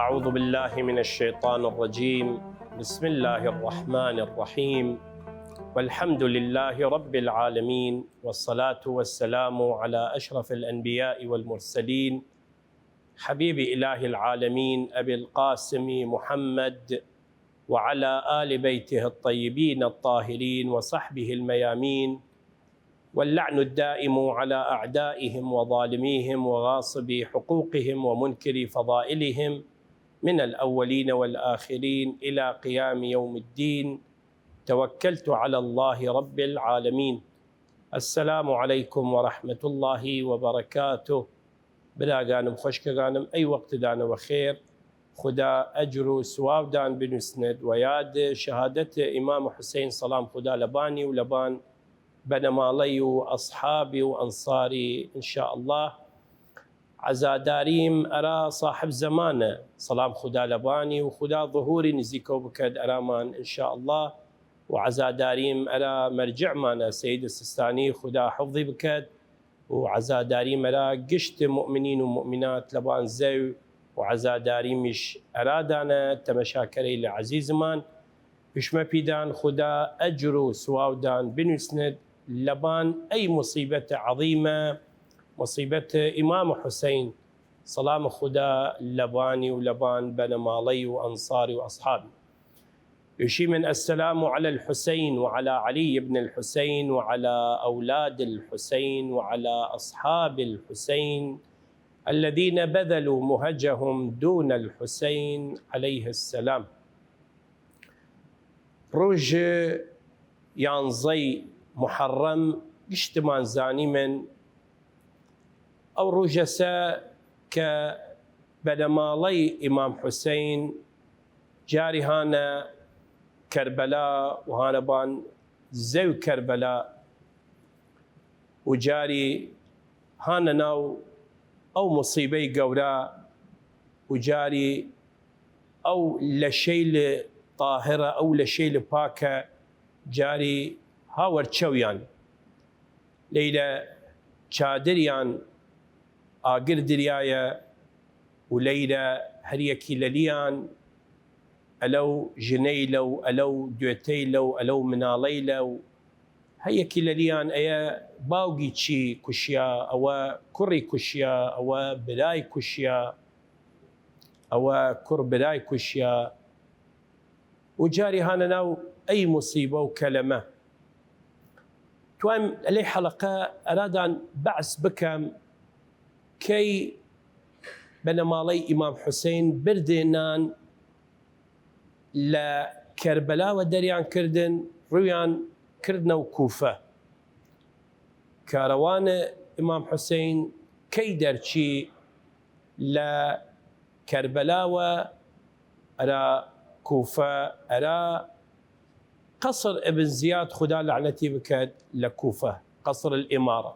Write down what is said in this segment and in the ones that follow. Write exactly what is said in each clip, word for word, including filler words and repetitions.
أعوذ بالله من الشيطان الرجيم. بسم الله الرحمن الرحيم. والحمد لله رب العالمين، والصلاة والسلام على أشرف الأنبياء والمرسلين، حبيب إله العالمين أبي القاسم محمد وعلى آل بيته الطيبين الطاهرين وصحبه الميامين، واللعن الدائم على أعدائهم وظالميهم وغاصبي حقوقهم ومنكري فضائلهم من الأولين والآخرين إلى قيام يوم الدين. توكلت على الله رب العالمين. السلام عليكم ورحمة الله وبركاته. براگانم، خوەشکەگانم، ئەی وەختدانە وەخێر. خودا ئەجر و سواودان بنووسنێد وە یاد شەهادەت ئیمام حوسەین، سەڵام خودا لەبانی و لەبان بەنەماڵەی و ئەسحابی و ئەنساری، ان شاء الله. عەزاداریم ئەرا ساحب زەمانە، سەڵام خودا لەبانی و خودا ظهوری نزیکەو بکەد ئەرامان، ان شاء الله. و عەزاداریم ئەرا مەرجعمانە سەید سستانی، خودا حفظی بکەد. و عەزاداریمەرا گشت مومنین و مومنات لەبان زەو، و عەزاداریمیش ئەرادانە تەمەشاکەرەیل عەزیزمان. ئشمە پیدان خودا ئەجر و سواودان بنووسنێد لەبان ئەی موسیبەت عەظیمە، موسیبەت ئیمام حوسەین، سەڵام خودا لەبانی و لەبان بەنەماڵەی و ئەنساری و ئەسحابی. ئشیمن: السلام على الحسين وعلى علي بن الحسين وعلى أولاد الحسين وعلى أصحاب الحسين الذين بذلوا مهجهم دون الحسين عليه السلام. روژ یانزەی محەڕەم گشتمان زانیمن، ئەو روژەسە کە بەنەماڵەی ئیمام حوسەین جاری هانە کەربەلا و هانە بان زەو کەربەلا، و جاری هانە ناو ئەو موسیبەی گەورا، و جاری ئەو لەشەیل تاهرە، ئەو لەشەیل پاکە، جاری هاوەر چەویان. لەیلە چادریان ئاگر دریایە، و لەیلە هەر یەکی لەلیان ئەلەو ژنەیلە و ئەلەو دوێتەیلە و ئەلەو مناڵەیلە و هەر یەکی لەلیان ئەیە باوگی چی کوشیا، ئەوە کوڕی کوشیا، ئەوە برای کوشیا، ئەوە کوڕ برای کوشیا. و جاری هانە ناو ئەی موسیبە و کەلەمە. توایم لەی حەڵەقە ئەرادان بەعس بکەم کەی بەنەماڵەی ئیمام حوسەین بردێنان لە کەربەلاوە دەریان کردن، رویان کردنەو کوفە. کاروان ئیمام حوسەین کەی دەرچی لە کەربەلاوە ئەرا کوفە، ئەرا قەسر ئبن زیاد، خودا لەعنەتی بکەد، لە کوفە، قەسر الئمارە.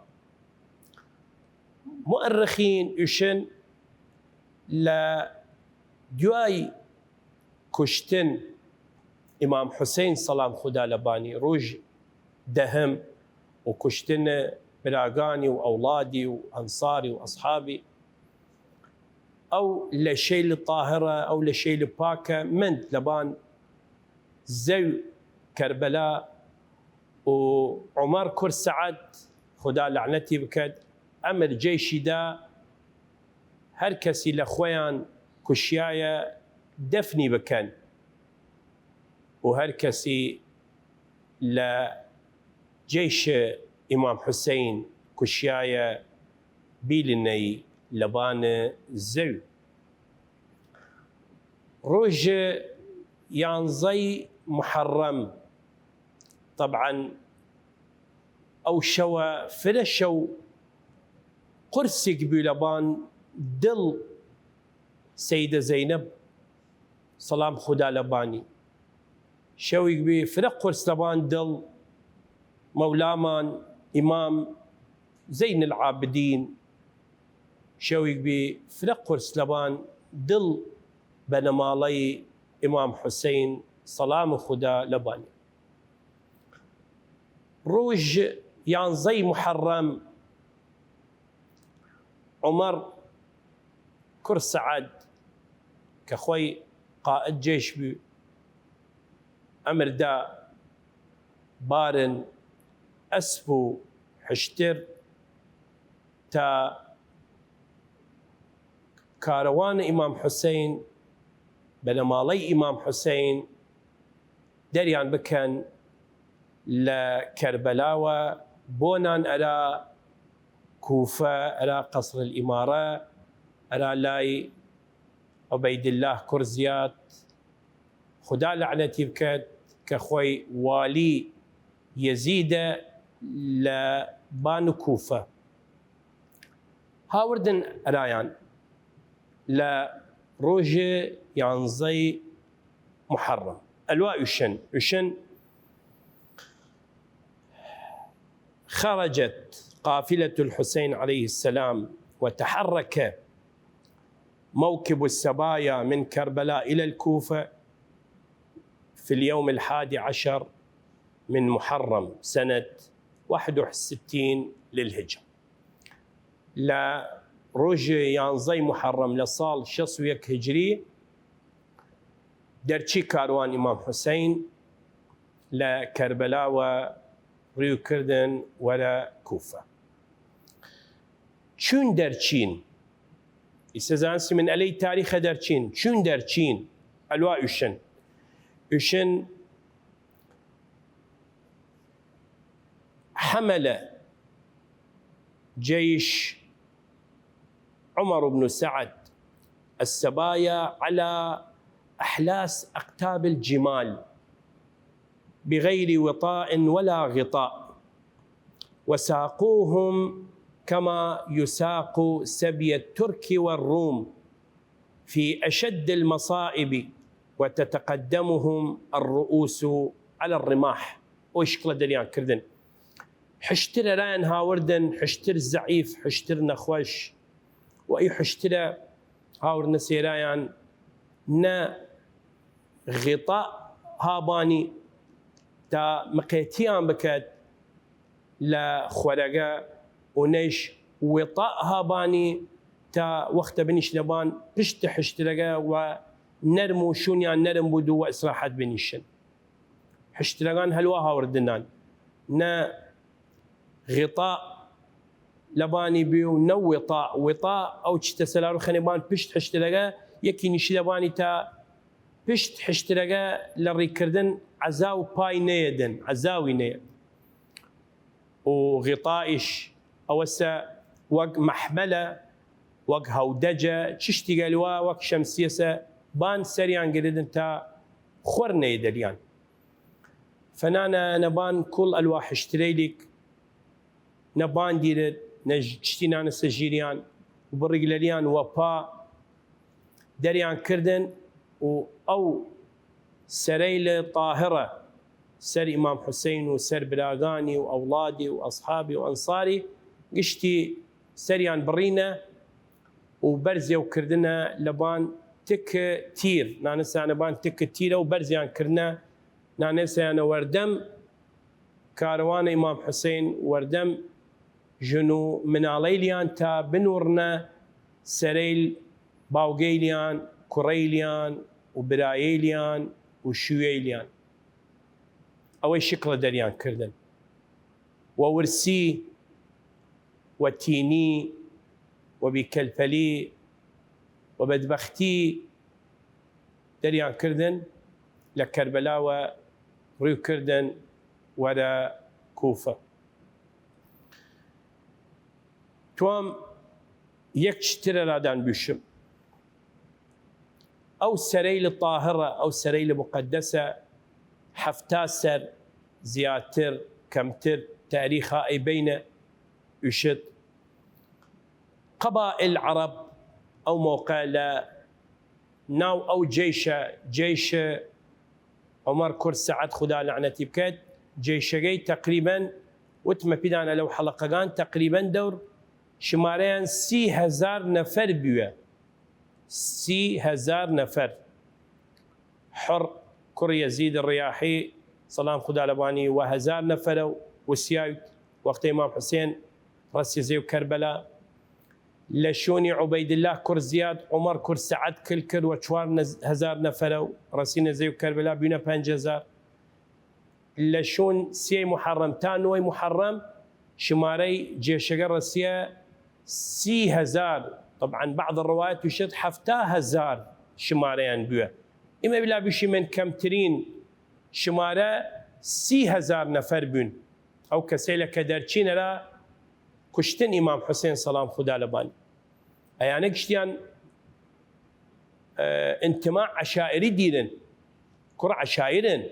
مؤرخین ئشن لە دویای کوشتن ئیمام حوسەین سەڵام خودا لەبانی روژ دەهم و کوشتن براگانی و ئەوڵادی و ئەنساری و ئەسحابی، ئەو لەشەیل تاهرە، ئەو لەشەیل پاکە مەند لەبان زەو کەربەلا، و عومەر کوڕ سەعد، خودا لەعنەتی بکەد، ئەمر جەیشی دا هەر کەسی لە خوەیان کوشیایە دەفنی بکەن، و هەر کەسی لە جەیش ئیمام حوسەین کوشیایە بیلنەی لەبان زەو. روژ یانزەی محەڕەم، طبعاً ئەو شەوە فرە شەو قورسیگ بوی لەبان دڵ سەیدە زەینەب، سەڵام خودا لەبانی. شەویگ بوی فرە قورس لەبان دڵ مەولامان ئیمام زەین العابدین. شەویگ بوی فرە قورس لەبان دڵ بەنەماڵەی ئیمام حوسەین، سەڵام خودا لەبانی. رووژ یانزەی موحەڕەم، عومەر کوڕ سەعەد، کە خوەی قائد جەیش بوی، ئەمر دا بارن ئەسپ و حشتر تا کاروان ئیمام حوسەین، بەنەماڵەی ئیمام حوسەین، دەریان بکەن لە کەربەلاوە بۆنان ئەرا کوفە، ئەرا قەسر الئیمارە، ئەرا لای عوبەیداللە کوڕ زیاد، خودا لەعنەتی بکەد، کە خوەی والی یەزیدە لە بان کوفە. هاوردن ئەرایان لە رووژ یانزەی موحەڕەم. ئەلوا ئوشن، ئوشن: خرجت قافلة الحسين عليه السلام وتحرك موكب السبايا من كربلاء إلى الكوفة في اليوم الحادي عشر من محرم سنة واحد وستين للهجرة. لە رووژ یانزەی موحەڕەم لە ساڵ شەست و یەک هجری، دەرچی کاروان ئیمام حوسەین لە کەربەلاوە ریو کردن وەرە کوفە. چوین دەرچین، ئیسە زانسی من ئەلەی تاریخە دەرچین، چوین دەرچین، ئەلوا ئوشن، ئوشن: حمل جيش عمر بن سعد السبايا على أحلاس أقتاب الجمال بغير وطاء ولا غطاء، وساقوهم كما يساق سبي الترك والروم في أشد المصائب وتتقدمهم الرؤوس على الرماح. ئەو شکڵە دەریان کردن. حشتر ئەرایان هاوردن، حشتر زەعیف، حشتر نەخوەش. و ئی حشترە هاوردنە سێرایان، نە غطاء هابانی تا مقێتیان بکەد لە خوەرەگە، و نەیش وطاء هابانی تا وەختە بنیشنە بان پشت حشترەگە و نەرم و شوونیان نەرم بوود و وە ئیسراحەت بنیشن. حشترەگان هەلوا هاوردنان، نە غطاء لەبانی بی و نە وطاء. وطاء ئەو چتە سەلارو خەنێ بان پشت حشترەگە، یەکی نیشی لەبانی تا پشت حشترەگە لە ڕیکردن عەزا و پای نەیەدن، عەزاوی نەیەد. و غطائیش ئەوەسە وەگ مەحمەلە، وەگ هەودەجە، چشتیگە لوا وەگ شەمسیەسە بان سەریان گردن تا خوەر نەیدەلیان. فەنانە نەبان کوڵ ئەلوا حشترەیلیگ نە بان دیرد، نە ژ-، چشتی نانەسە ژیریان، و بڕیگ لەلیان وەپا دەریان کردن، و ئەو سەرەیل تاهرە، سەر ئیمام حوسەین و سەر براگانی و ئەوڵادی و ئەسحابی و ئەنساری، گشتی سەریان بڕینە و بەرزێو کردنە لەبان تک تیر، نانەسانە بان تک تیرە و بەرزیان کردنە، نانەسەیانە وەردەم کاروان ئیمام حوسەین، وەردەم ژن و مناڵەیلیان تا بنوڕنە سەرەیل باوگەیلیان، کوڕەیلیان و برایەیلیان و شویەیلیان. ئەوەی شکڵە دەریان کردن. وە ورسی، وە تینی، وە بیکەلپەلی، وە بەدبەختی دەریان کردن، لە کەربەلاوە ڕوی کردن وەرە کوفە. توام یەک چترە رادان بوشم. ئەو سەرەیل تاهرە، ئەو سەرەیل مقەدەسە، هەفتا سەر زیاتر، کەمتر، تاریخا ئەی بەینە ئوشت. قەبائل عەڕەب ئەو مەوقە لە ناو ئەو جەیشە، جەیش عومەر کورد سەعەد خودا لەعنەتی بکەێد، جەیشەگەی تەقریبەن وتمە پیدانە لەو حەڵەقەگان تەقریبەن دەور شمارەیان سی هەزار نەفەر بویە. سی هەزار نەفەر. حڕ کوڕ یەزید ڕیاحی سەڵام خودا لەبانی وە هەزار نەفەرە و وسیاوت وەختە ئیمام حوسێن ڕەسی زێو کەربەلا لە شوونی عوبەیدللا کوڕ زیاد عومەر کوڕ سەعەد کل کرد وە چوار هەزار نەفەرە و ڕەسینە زێو کەربەلا بوینە پەنج هەزار. لە شوون سێی محەڕەم تا نۆی محەڕەم شمارەی جێشەگە ڕەسیە سی هەزار. طبعا بعض ڕوایەت وشێت حەفتا هەزار شمارەیان بووە. ئیمە بلا بشیمن کەمترین شمارە سی هەزار نەفەر بوون. ئەو کەسەیلە کە دەرچینەرا کوشتن ئیمام حوسێن سەڵام خودا لەبان ئەیانە گشتیان ئە، انتماع عەشائری دیرن، کوڕ عەشایرن.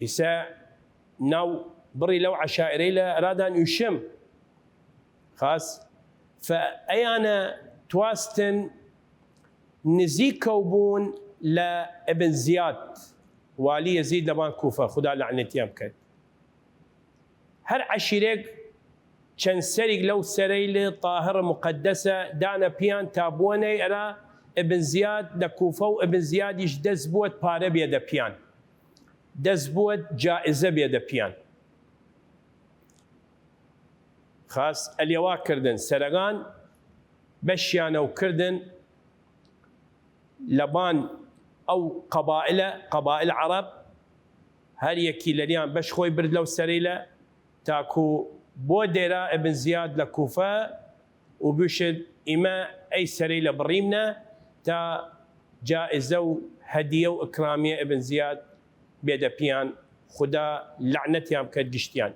ئیسە ناو بڕی لەو عەشائرەیلە ئەرادان ئویشم. خاس فە ئەیانە تواستن نزیکەو بوون لە ئبن زیاد والی یەزید لەبان کوفە خودا لەعنەتیان بکەێد. هەر عەشیرەێگ چەن سەریگ لەو سەرەیل تاهڕ مقەدەسە دانە پیان تا بوەنەی ئەرا ئبن زیاد لە کوفە و ئبن زیادیش دەس بوەد پارە بێدە پیان، دەس بوەد جائزە بێدە پیان. خاس ئەلێوا کردن سەرەگان بەشیانەو کردن لەبان ئەو قەبائلە، قەبائل عەڕەب، هەر یەکی لەلیان بەش خوەی برد لەو سەرەیلە تاکو بۆ دێرا ئبن زیاد لە کوفە و بوشد ئیمە ئەی سەرەیلە بڕیمنە تا جائزە و هەدیە و ئکرامیە ئبن زیاد بێدە پیان خودا لەعنەتیان بکەێد گشتیان.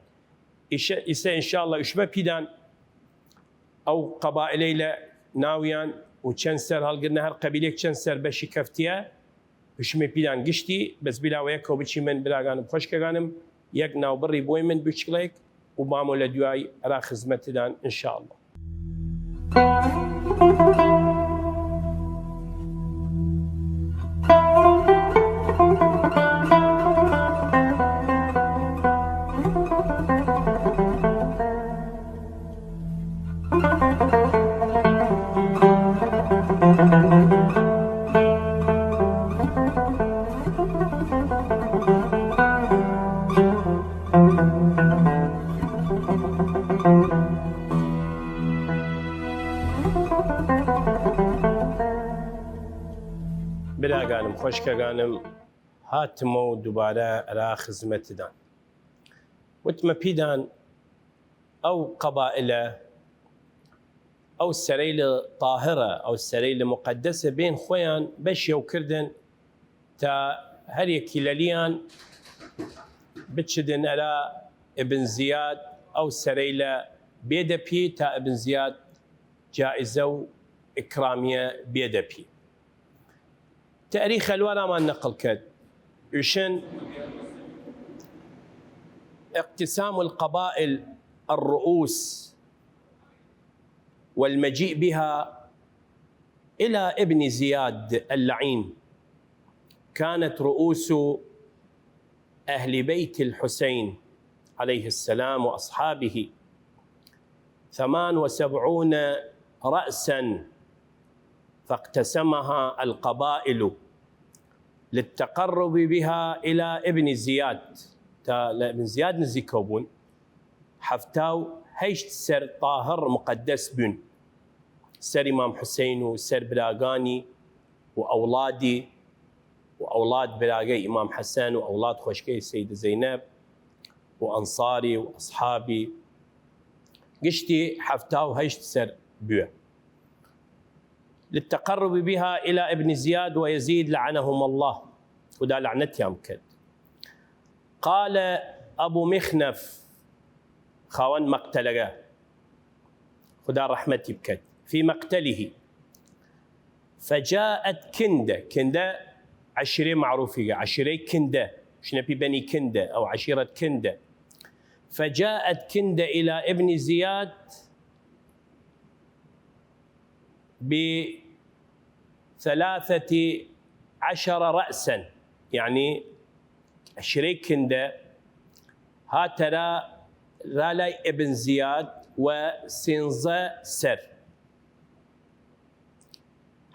ئیسە ئیسە انشاءاللە ئوشمە پیدان ئەو قەبائلەیلە ناویان و چەن سەر هەڵگرنە هەر قەبیلەێگ چەن سەر بەشی کەفتیە. ئوشمە پیدان گشتی بەس بلا وە یەکەو بچیمن براگانم خوەشکەگانم یەک ناو بڕی بویمن بچکڵێک و بامۆ لە دویای ئەرا خزمەتدان انشاءاللە. براگانم خوەشکەگانم، هاتمەو دوبارە ئەرا خزمەتدان. وتمە پیدان ئەو قەبائلە ئەو سەرەیل تاهڕە ئەو سەرەیل مقەدەسە بێن خوەیان بەشیەو کردن تا هەر یەکی لەلیان بچدن ئەرا ئبن زیاد ئەو سەرەیلە بێدە پی تا ئبن زیاد جائزە و ئکرامیە بێدە پی. تاریخ ئەلوار ئەمان نەقڵ کەێد ئوشن: اقتسام القبائل الرؤوس والمجيء بها إلى ابن زياد اللعين. كانت رؤوس أهل بيت الحسين عليه السلام وأصحابه ثمان وسبعون رأسا فاقتسمها القبائل للتقرب بها إلى ابن زياد. تا لە ئبن زیاد نزیکەو بوون، حەفتا و هەیشت سەر تاهڕ مقەدەس بوون، سەر ئیمام حوسەین و سەر براگانی و ئەوڵادی و ئەوڵاد براگەی ئیمام حەسەن و ئەوڵاد خوەشکەی سەید زەینەب و ئەنساری و ئەسحابی، گشتی حەفتا و هەیشت سەر بویە. للتقرب بها إلى ابن زياد ويزيد لعنهما الله، خودا لەعنەتیان بکەێد. قال أبو مخنف، خاوەن مەقتەلەگە، خودا ڕەحمەتی بکەێد، في مقتله، فجاءت كندة، كندة عەشیرەی معروفیگە، عەشیرەی کندە، شنەپی بەنی کندە، ئەو عەشیرەت کندە. فجاءت كندة إلى ابن زياد بثلاثة عشر رأسا، یعنی عەشیرەی کندە هاتە را، را لای ئبن زیاد وە سینزە سەر.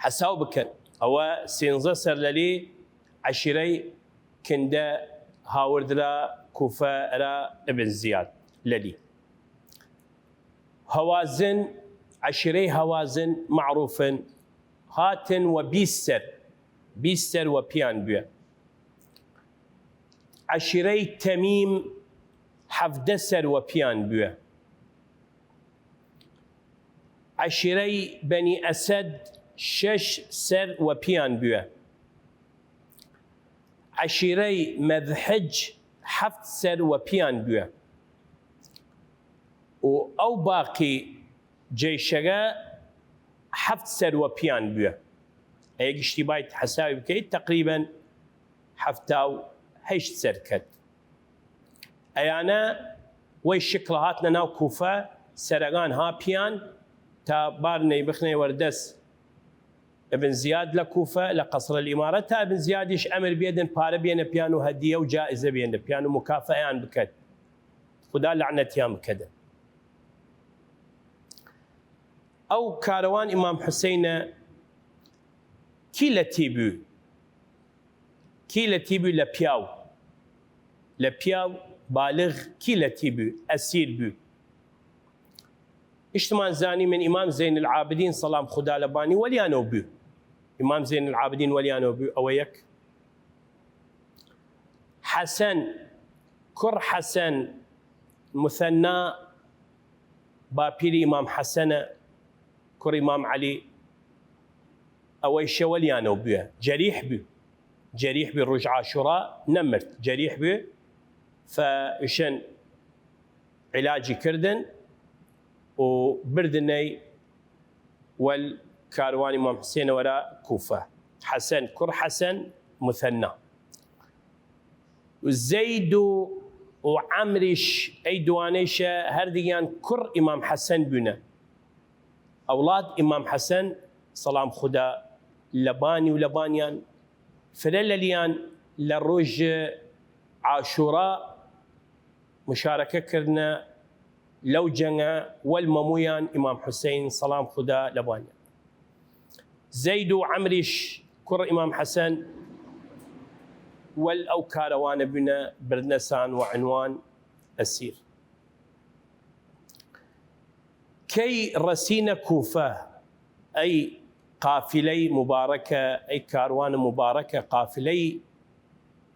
حەساو بکەن، ئەوە سینزە سەر لەلی عەشیرەی کندە هاوردرا کوفە ئەرا ئبن زیاد لەلی. هەوازن، عەشیرەی هەوازن مەعروفن، هاتن وە بیست سەر، بیست سەر وە پیان بویە. عەشیرەی تەمیم هەڤدە سەر وە پیان بویە. عەشیرەی بەنی ئەسەد شەش سەر وە پیان بویە. عەشیرەی مەذحج هەفت سەر وە پیان بویە. و ئەو باقی جەیشەگە هەفت سەر وە پیان بویە. ئەیە گشتی باید حەساوی بکەیت، تەقریبەن هەفتا و هەشت سەر کەت. ئەیانە وەی شکڵە هاتنە ناو کوفە، سەرەگان ها پیان تا بار نەی بخنەی وەردەس ئبن زیاد لە کوفە، لە قەسر الئیمارە، تا ئبن زیادیش ئەمر بێدن پارە بێنە پیان و هەدیە و جائزە بێنە پیان و مکافەیان بکەت. خودا لەعنەتیان بکەدە. ئەو کاروان ئیمام حوسەینە کی لەتی بوی؟ کی لەتی بوی لە پیاو؟ لە پیاو بالغ کی لەتی بوی؟ ئەسیر بوی؟ ئشتمان زانیمن ئیمام زەین العابدین سەڵام خودا لەبانی وەلیانەو بوی. ئیمام زەین العابدین وەلیانەو بوی، ئەوە یەک. حەسەن، کوڕ حەسەن، مثەنا، باپیری ئیمام حەسەنە، کوڕ ئیمام عەلی، ئەوەیشە وەلیانەو بویە، جەریح بوی، جەریح بوی، روژ عاشورا نەمرد، جەریح بوی، فە ئشن علاجی کردن و بردنەی وەل کاروان ئیمام حسێنە وەرا کوفە. حەسەن کوڕ حەسەن مثەنا. و زەید و، و عەمریش، ئەی دوانەیشە هەردگیان کوڕ ئیمام حەسەن بوینە. ئەوڵاد ئیمام حەسەن سەڵام خودا لەبانی و لەبانیان، فرە لەلیان لە روژ عاشورا مشارەکە کردنە لەو جەنگە وەل مەمویان ئیمام حوسەین سەڵام خودا لەبانیان. زەید و عەمریش کوڕ ئیمام حەسەن وەل ئەو کاروانە بوینە بردنەسان وە عنوان ئەسیر. کەی رەسینە کوفە، ئەی قافلەی مبارەکە، ئەی کاروان مبارەکە، قافلەی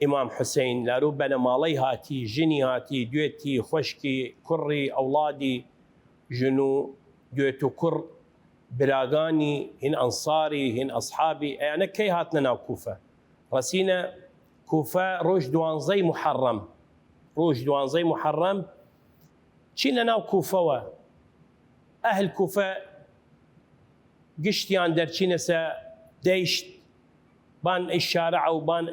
ئیمام حوسەین، لارو بەنەماڵەی هاتی، ژنی هاتی، دوێتی، خوەشکی، کوڕی، ئەوڵادی، ژن و دوێت و کوڕ، براگانی، هین ئەنساری، هین ئەسحابی، ئەیانە کەی هاتنە ناو کوفە؟ رەسینە کوفە روژ دوانزەی محەڕەم. روژ دوانزەی محەڕەم چینە ناو کوفەوە. ئەهل کوفە گشتیان دەرچینەسە دەیشت، بان ئەی شارع و بان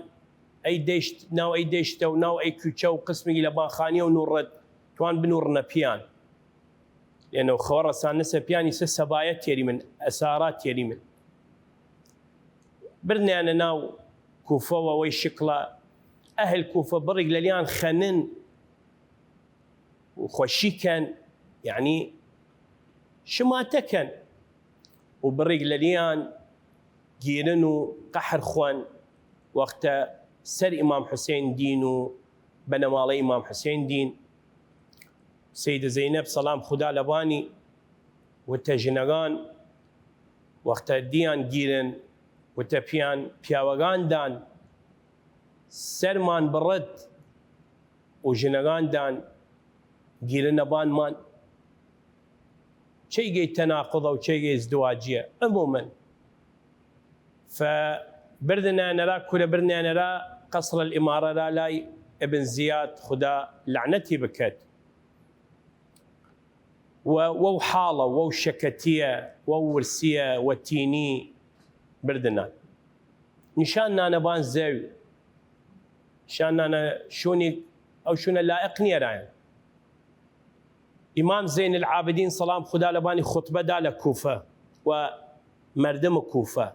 ئەی دەیشت، ناو ئەی دەیشتە و ناو ئەی کوچە و قسمێکی لە بانخانیە و نوڕت توان بنوڕنە پیان. یەنە و خەوە رەساننەسە پیانی سە سەبایە تێری من، ئەسارا تێری من. برنیانە ناو کوفەوە وەی شکڵە. ئەهل کوفە بڕیگ لەلیان خەنن و خوەشی کەن، یعنی شماتە کەن و بڕیگ لەلیان گیرن و قەحر خوەن وەختە سەر ئیمام حوسەین دین و بەنەماڵەی ئیمام حوسەین دین. سەیدە زەینەب سەڵام خودا لەبانی وتە ژنەگان وەختە دیان گیرن وتە پیان پیاوەگان دان سەرمان بڕت و ژنەگان دان گیرنە بانمان. چەیگەی تەناقوضە و چەیگەی ازدواجیە؟ عموماً فە بردنانەرا کورە بردنانەرا قەسر الئمارەرا لای ئبن زیاد خودا لەعنەتی بکەت. و وەو حاڵە وەو شەکەتیە وەو ورسیە وە تینی بردنان. نیشان نانە بان زەوی، نیشان نانە شونی، ئەو شونە لائق نیەرایەن. ئیمام زەین العابدین سەڵام خودا لەبانی خوتبە دا لە کوفە و مەردم کوفە.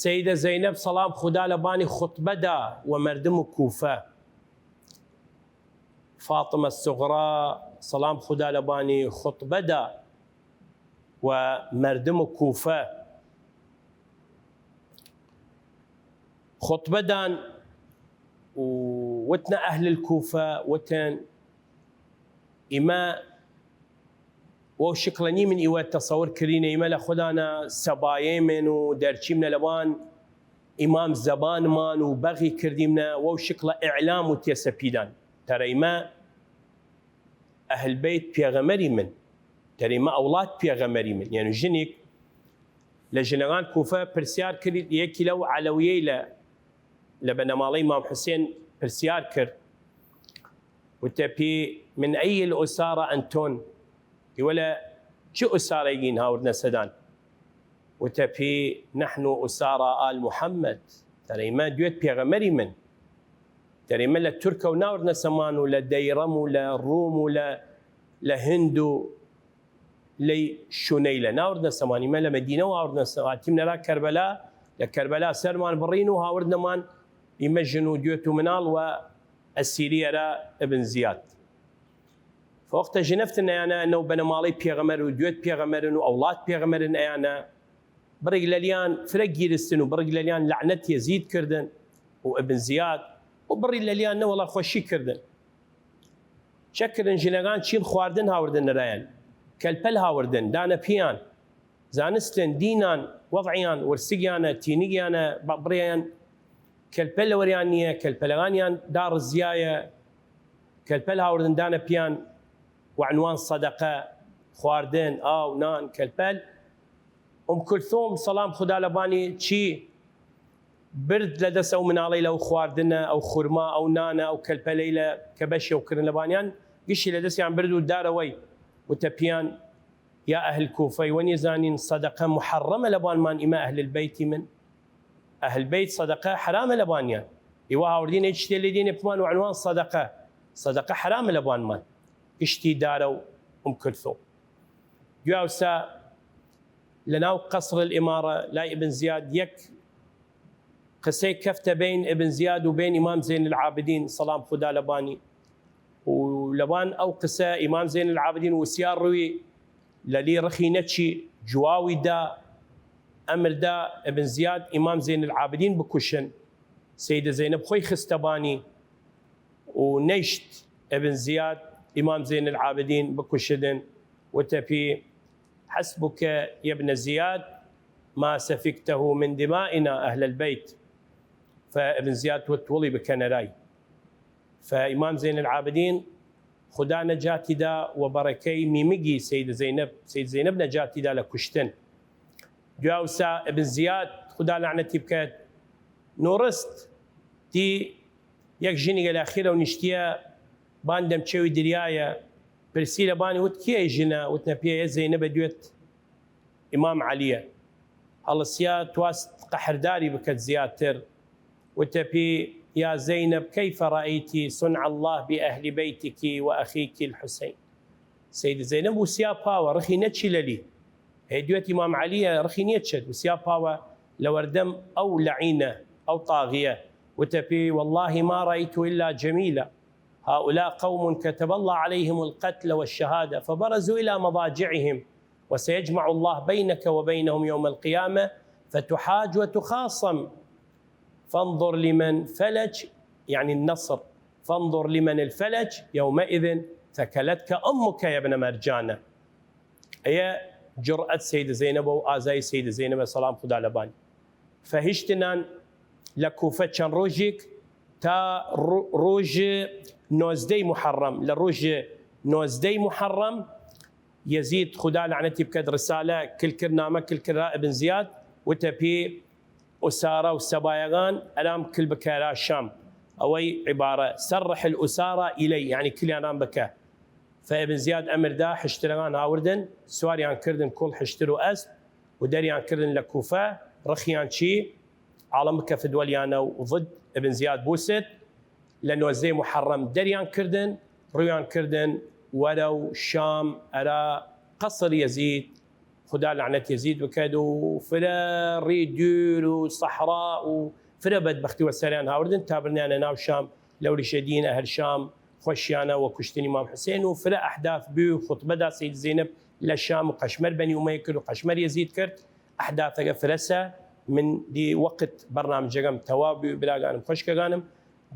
سەیدە زەینەب سەڵام خودا لەبانی خوتبە دا وە مەردم کوفە. فاطمە سوغرا سەڵام خودا لەبانی خوتبە دا وە مەردم کوفە. خوتبە دان و وتنە ئەهل کوفە، وتن ئیمە وەو شکڵە نیمن ئیوە تەسەور کرینە، ئیمە لە خودانە سەبایەیمن و دەرچیمنە لەوان ئیمام زەبانمان و بەغی کردیمنە، وەو شکڵە ئیعلام و تێسەپیدان تەرەیمە ئەهل بەیت پێغەمەری من، تەریمە ئەوڵاد پێغەمەری من. یەعنی ژنیک لە ژنەگان کوفە پرسیار کرد، یەکی لەو عەلەویەیلە لە بنەماڵەی ئیمام حوسێن پرسیار کرد، وتە پی: من ئەی الأسارە ئەنتۆن؟ ئیوە لە چ ئوسارەیگین هاوردنە سەدان؟ وتە پی: نحن أسارى آل محمد، تەرەیمە دوێت پێغەمەری من. تەرەیمە لە تورکە و ناوردنە سەمان و لە دەیڕەم و لە ڕووم و لە، لە هند و لەی شونەیلە ناوردنە سەمان. ئیمە لە مەدینە و هاوردنە سەمان، هاتیمنەرا کەربەلا، لە کەربەلا سەرمان بڕین و هاوردنەمان ئیمە ژن و دوێت و مناڵ و ئەسیری ئەرا ئبن زیاد. فوەختە ژنەفتن ئەیانە نەو بنەماڵەی پێغەمەر و دوێت پێغەمەرن و ئەوڵاد پێغەمەرن ئەیانە، بڕیگ لەلیان فرە گیرستن و بڕیگ لەلیان لەعنەت یەزید کردن و ئبن زیاد، و بڕی لەلیان نەوەڵا خوەشی کردن. چە کردن؟ ژنەگان چین خواردن هاوردن نەرایان، کەلپەل هاوردن دانە پیان، زانستن دینان، وەضعیان، ورسگیانە، تینگیانە، بڕیان کەلپەل لەوەریان نییە، کەلپەلەگانیان داڕزیایە، کەلپەل هاوردن دانە پیان وە عنوان سەدەقە، خواردن، ئاو، نان، کەلپەل. ئوم کلثوم سەڵام خودا لەبانی چی برد لەدەس ئەو مناڵەیلە، ئەو خواردنە، ئەو خورما، ئەو نانە، ئەو کەلپەلەیلە کە بەشێو کردن لەبانیان، گشتی لەدەسیان برد و دارەوەی، وتە پیان: یا ئەهل کوفە، ئیوە نیەزانین سەدەقە محەڕەمە لەبانمان، ئیمە ئەهل بەیتی من؟ ئەهل بەیت سەدەقە حەرامە لەبانیان، ئیوە هاوردین هیچ شتێ لێ دێنێ پمان وە عنوان سەدەقە، سەدەقە حەرامە لەبانمان. گشتی دارە و ئوم کلثوم. دویاوسا لەناو قەسر الئمارە لای ئبن زیاد یەک قسەی کەفتە بین ئبن زیاد و بین ئیمام زین العابدین سەڵام خودا لەبانی، و لەبان ئەو قسە ئیمام زین العابدین وسیا ڕوی لەلی ڕخی نەچی، جواوی دا، ئەمر دا ئبن زیاد ئیمام زین العابدین بکوشن. سەیدە زەینەب خوەی خستە بانی و نەیشت ئبن زیاد ئیمام زین العابدین بکوشدن. وتە پی: حسبك يا ابن زياد ما سفكته من دمائنا أهل البيت. فابن زیاد وت: وڵی بکەنەرای. فئیمام زین العابدین خودا نەجاتی دا وە بەڕەکەی میمگی سەید زەینەب، سەید زەینەب نەجاتی دا لە کوشتن. دویاوسا ئبن زیاد، خودا لەعنەتی بکەت، نوڕست دی یەک ژنیگە لە خیرەو نیشتیە بان دەمچەوی دریایە، پرسی لەبانی وت: کیە ژنە؟ وتنە پیە: یە زەینەبە دوێت ئیمام عەلیە. هەڵسیا تواست قەحرداری بکەت زیاتر، وتە پی: يا زينب كيف رأيت صنع الله بأهل بيتك وأخيك الحسين. سەید زەینەب وسیا پاوە ڕخی نەچی لەلی، هەی دوێت ئیمام عەلیە ڕخی نیەچێت، وسیا پاوە لەوەردەم ئەو لەعینە، ئەو تاغیە. وتە پی: والله ما رأيت إلا جميلة، هؤلاء قوم كتب الله عليهم القتل والشهادة فبرزوا إلى مضاجعهم وسيجمع الله بينك وبينهم يوم القيامة فتحاج وتخاصم، فانظر لمن فلج، يعني النصر، فانظر لمن الفلج يومئذ ثكلتك أمك يا ابن مرجانة. ئەیە جرئەت سەید زەینەبە و ئازای سەید زەینەبە سەڵام خودا لەبانی. فە هیشتنان لە کوفە چەن ڕوژیک تا ڕو-، ڕوژ نۆزدەی محەڕەم. لە ڕوژ نۆزدەی محەڕەم یەزید خودا لەعنەتی بکەت ڕسالە کل کرد، نامە کل کرد ئبن زیاد، وتە پی: ئوسارە و سەبایەگان ئەرام کل بکەرا شام. ئەوەی عبارە: سرح الأسارى إلي، یعنی کلیانان بکە. فە ئبن زیاد ئەمر دا، حشترەگان هاوردن، سواریان کردن کوڵ حشتر و ئەسپ و دەریان کردن لە کوفە، ڕخیان چی عاڵم بکەفت وەلیانە و ضد ئبن زیاد بوست. لە نۆزدەی محەڕەم دەریان کردن، ڕویان کردن وەرەو شام، ئەرا قەسر یەزید خودا لەعنەت یەزید بکەێد و فرە ڕی دور و سەحرا و فرە بەدبەختی وە سەریان هاوردن تا برنیانە ناو شام. لەوریشە دین ئەهل شام خوەشیانە وە کوشتن ئیمام حسێن و فرە ئەحداث بوی و خوتبەدا سەید زەینەب لە شام و قەشمەر بەنی ئومەیە کرد و قەشمەر یەزید کرد. ئەحداثەگە فرەسە. من دی وەقت بەرنامجەگەم تەواو بوی، براگانم خوەشکەگانم،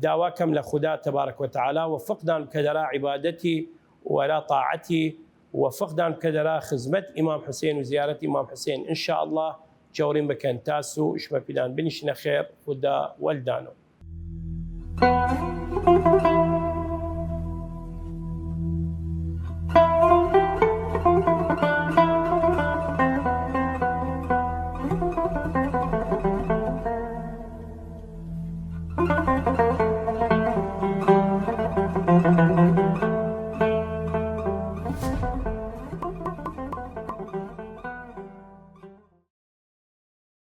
داوا کەم لە خودا تبارک و تعالی وفقدان بکەێد ئەرا عبادەتی و ئەرا طاعەتی، وفقدان بکەێد ئەرا خزمەت ئیمام حسێن و زیارەت ئیمام حسێن ان شاء الله. جەورین بکەن تاسو شمە پیلان بنیشنە خێر. خودا وەلدانو.